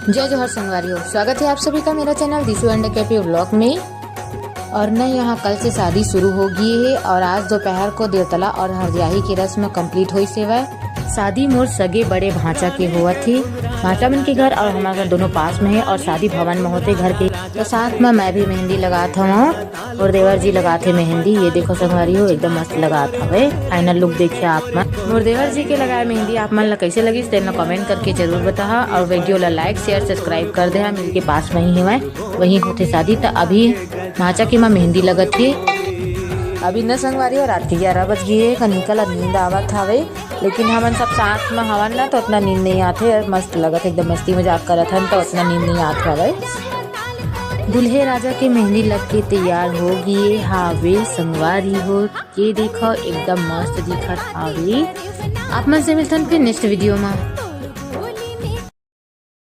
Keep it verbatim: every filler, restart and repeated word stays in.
जय जोहार संगवारी हो, स्वागत है आप सभी का मेरा चैनल दिशु एंड केपी व्लॉग में। और न यहाँ कल से शादी शुरू हो गई है और आज दोपहर को देवतला और हरदियाही की रस्म कंप्लीट होइस हेवय। शादी मोर सगे बड़े भांचा के होवत हे। भांचा मन के घर और हमारा घर दोनों पास में है और शादी भवन में होथे घर के। तो साथ में मैं भी मेहंदी लगात हवं और देवर जी लगात हे मेहंदी। ये देखो संगवारी हो, एकदम मस्त लगात हवे। फाइनल लुक देखिए आप मन। मोर देवर जी के लगाए मेहंदी आप मन ला कैसे लगिस, तेन ला कमेंट करके जरूर बताहा और वीडियो ला लाइक, शेयर, सब्सक्राइब कर देहा। मिल के पास में ही हेवय, वहीं होथे शादी। त अभी भांचा के मा मेहंदी लगत हे। अभी न संगवारी हो, रात के ग्यारह बज गए हे, कनिका ला नींद आवत हवे, लेकिन हमन सब साथ में हवन ना, तो उतना नींद नहीं आथे। मस्त लगत हे, एकदम मस्ती मजाक करत हन, तो उतना नींद नहीं आत हवे। दूल्हे राजा के मेहंदी लग के तैयार हो गए हावे संगवारी हो, ये देखो एकदम मस्त दिखत हावे। आप मन से मिलथन फिर नेक्स्ट वीडियो में।